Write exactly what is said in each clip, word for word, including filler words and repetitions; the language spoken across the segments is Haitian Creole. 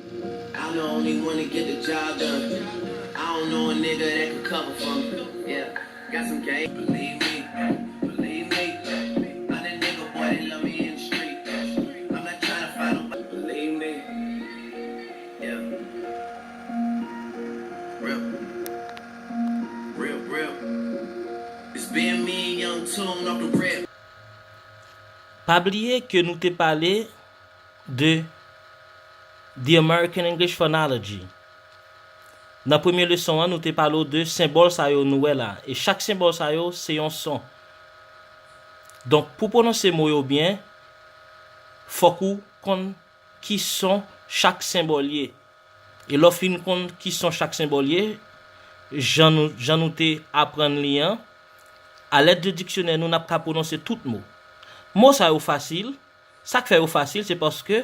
I'm the only one to get the job done. I don't know a nigga that can cover for me. Yeah, got some game. Believe me, believe me. I'm that nigga, boy, they love me in the street. I'm not trying to find nobody. Believe me. Yeah. Real. Real, real. It's been me and Young Tune off the rip. Pa bliye ke nou te pale de The American English Phonology. Nan premye leson an, nou te pale w de senbòl sa yo nou wè la. E chak senbòl sa yo, se yon son. Donk, pou pwononse mo yo byen, fòk ou konn ki son chak senbòl ye. E lè w fin konn ki son chak senbòl ye, jan nou, jan nou te aprann li an, alèd de diksyonè nou, n ap ka pwononse tout mo. Mo sa yo fasil. Sa k fè yo fasil, se paske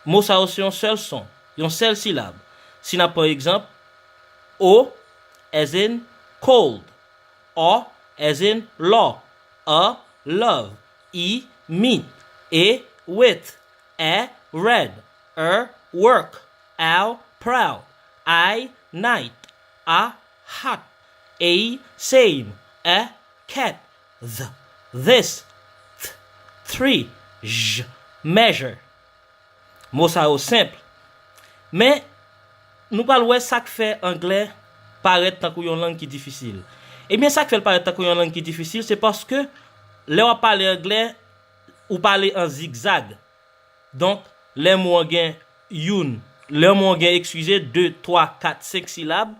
mo sa yo se yon sèl son, yon sèl silab. Si n ap pran egzanp, O as in cold, O as in law, A love, E meat, E with, A red, Er work, Ow proud, I night, A hot, A same, A cat, th this, th three, j measure. Mo sa yo senp. Men, nou pral wè sa k fè anglè parèt tankou yon lang ki difisil. Ebyen, sa k fè l parèt tankou yon lang ki difisil, se paske lè w ap pale anglè, ou pale an zigzag. Donk, lè mo an gen youn, lè mo an gen, eskize, de, twa, kat, senk silab,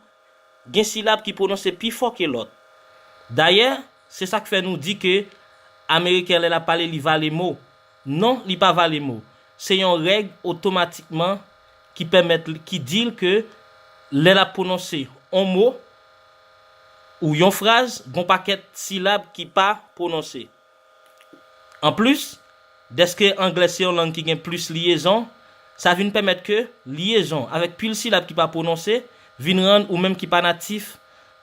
gen silab ki pwononse pi fò ke lòt. Dayè, se sa k fè nou di ke Ameriken, lè l ap pale, li vale mo. Non, li pa vale mo. Se yon règ otomatikman ki pèmèt li, ki di l ke lè l ap pwononse yon mo ou yon fraz, gon pakèt silab ki pa pwononse. Anplis, dèske anglè se yon lang ki gen plis lyezon, sa vin pèmèt ke lyezon avèk pil silab ki pa pwononse vin rann ou menm ki pa natif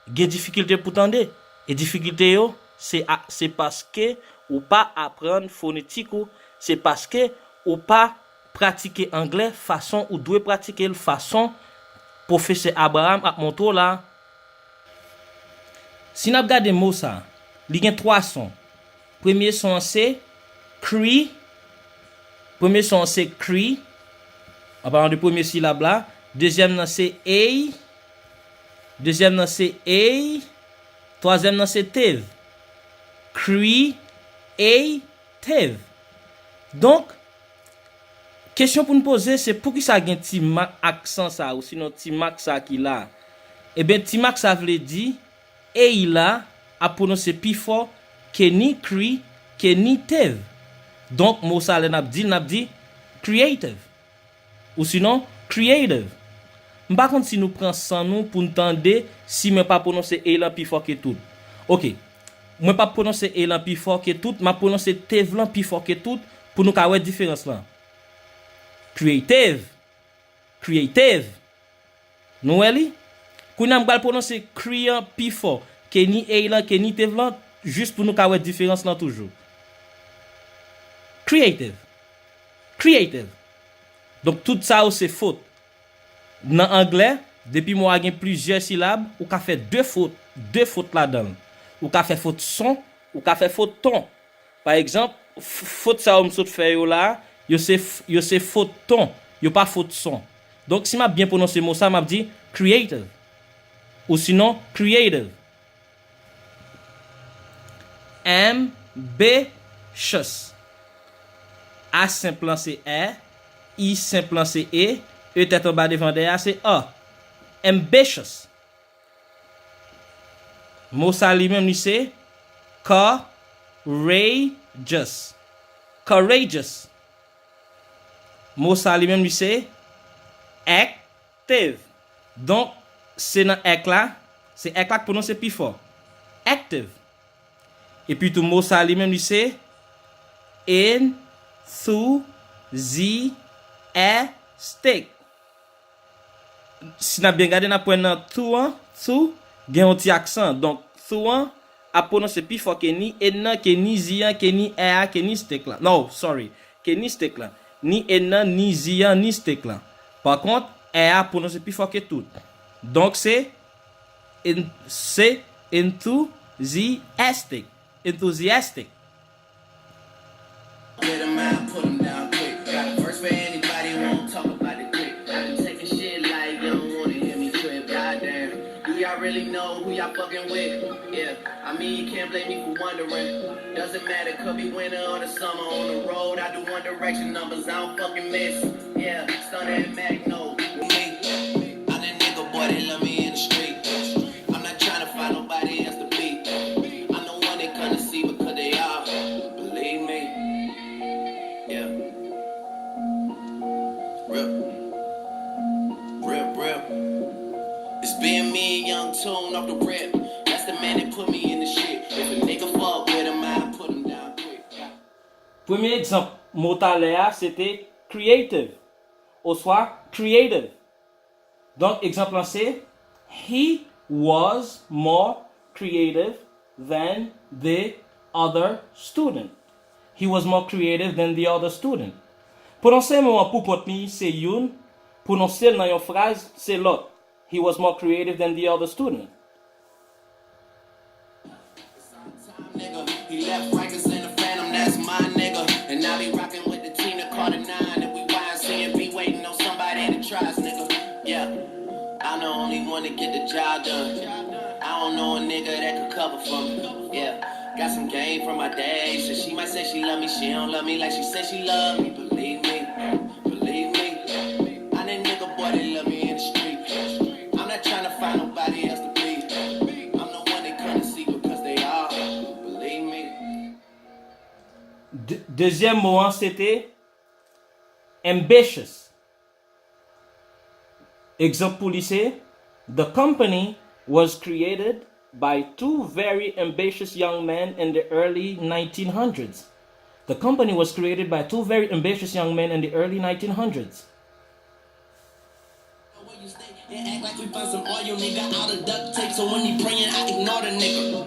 gen difikilte pou tande. E difikilte yo, se a, se paske ou pa aprann fonetik ou, se paske ou pa pratike anglè fason ou dwe pratike l, fason pwofesè Abraham ap montre w la. Si n ap gade mo sa, li gen twa son. Premye son an se cre. Premye son an se cre. An palan de premye silab la. Dezyèm nan se a. Dezyèm nan se a. Twazyèm nan se teve. Cre, a, teve. Donk, kesyon pou n poze, se poukisa gen ti mak aksan sa, ou sinon ti mak sa ki la? Ebyen, ti mak sa vle di, a la ap pwononse pi fò ke ni cre, ke ni teve. Donk, mo sa, lè n ap di l, n ap di creative. Ou sinon, creative. M pa konn si nou pran san nou pou n tande si mwen pa pwononse a lan pi fò ke tout. Oke. Mwen p ap pwononse a lan pi fò ke tout, m ap pwononse teve lan pi fò ke tout pou nou ka wè diferans lan. Creative. Creative. Nou wè li? Kounye a m pral pwononse cre an pi fò ke ni a lan, ke ni teve lan, jis pou nou ka wè diferans lan toujou. Creative. Creative. Donk, tout sa yo se fot. Nan anglè, depi mo a gen plizyè silab, ou ka fè de fot, de fot ladan l. Ou ka fè fot son, ou ka fè fot ton. Pa egzanp, f-, fot sa yo m sot fè yo la, yo se f-, yo se fot ton, yo pa fot son. Donk, si m ap byen pwononse mo sa, m ap di creative. Ou sinon, creative. Ambitious. A senp lan se a, I senp lan se e, E tèt anba devan dèyè a se a. Ambitious. Mo sa li menm li se courageous. Courageous. Mo sa li menm li se active. Donk, se nan ek la, se ek la k pwononse pi fò. Active. Epi tou mo sa li menm li se enthusiastic. Si n ap byen gade, n ap wè nan tho an, tho, gen yon ti aksan. Donk, tho an ap pwononse pi fò ke ni en nan, ke ni zi an, ke ni è a, ke ni stek lan. No, sorry. Ke ni stek lan. Ni en nan, ni zi an, ni stek lan. Pa kont, è a pwononse pi fò ke tout. Donk, se, en- se enthusiastic. Enthusiastic. Get 'em out, put 'em down quick. Got a verse for anybody who won't talk about the click. I be taking shit like you don't wanna hear me trip. Goddamn. Do y'all really know who y'all fucking with? Yeah. I mean, you can't blame me for wondering. Doesn't matter, could be winter or the summer. On the road, I do One Direction numbers, I don't fucking miss. Yeah, Stunna and Mac, no. Me, I'm that nigga, boy, they love me in the street. I'm not tryna find nobody else to be. I'm the one they come to see because they all believe me. Yeah. Rip. Rip, rip. It's been me and Young Tune off the rip. That's the man that put me in the shit. If a nigga fuck with him, I put him down quick. Premye egzanp mo talè a, se te creative, oswa creative. Donk, egzanp lan se, he was more creative than the other student. He was more creative than the other student. Pwononse mo an pou kont li, se youn. Pwononse l nan yon fraz, se lòt. He was more creative than the other student. Nigga, he left Rikers in the Phantom, that's my nigga. And I be rocking with the team, the Carter nine, and we Y C and be waiting on somebody to try us, nigga. Yeah, I'm the only one to get the job done. I don't know a nigga that could cover for me. Yeah, got some game from my day. So she might say she love me, she don't love me like she said she love me. Believe me, believe me. I'm that nigga, boy, they love me in the street. I'm not tryna find nobody else to be. I'm the one they come to see because they all believe me. De- dezyèm mo an, se te ambitious. Egzanp pou li se, the company was created by two very ambitious young men in the early nineteen hundreds. The company was created by two very ambitious young men in the early nineteen hundreds. And act like we found some oil, nigga, out of duct tape. So when he praying, I ignore the nigga.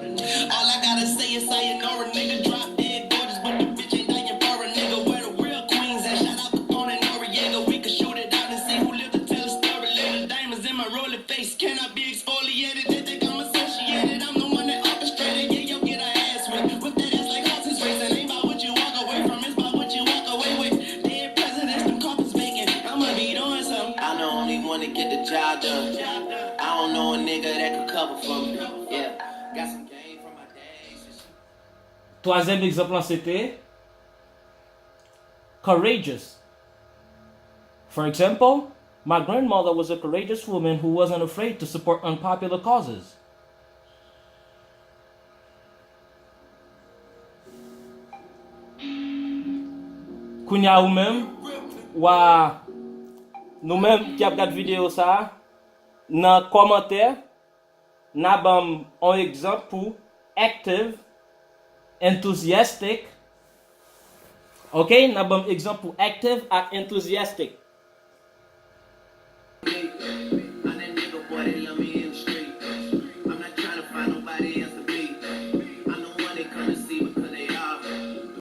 All I gotta say is sayonara, nigga. Drop dead gorgeous, but the bitch ain't dying for a nigga. Where the real queens at? Shout out Capone and Noriega. We could shoot it out and see who lived to tell the story later. Diamonds in my rolling face, can I be exfoliated? They think I'm associated. I'm the one that orchestrated. Yeah, yo, get her ass whipped. Whip that ass like horses racing. Ain't about what you walk away from, it's about what you walk away with. Dead presidents, them coffins vacant. I'ma be doing something. I'm the only one to get the job done. I don't know a nigga that could cover for me. Yeah, got some game from my days. Twazyèm egzanp lan se te courageous. For example, my grandmother was a courageous woman who wasn't afraid to support unpopular causes. Kounye a ou menm, w a, nou menm ki ap gad videyo sa a, nan kòmantè, n a ban m yon egzanp pou active, enthusiastic. Ok, n a ban m egzanp pou active ak enthusiastic.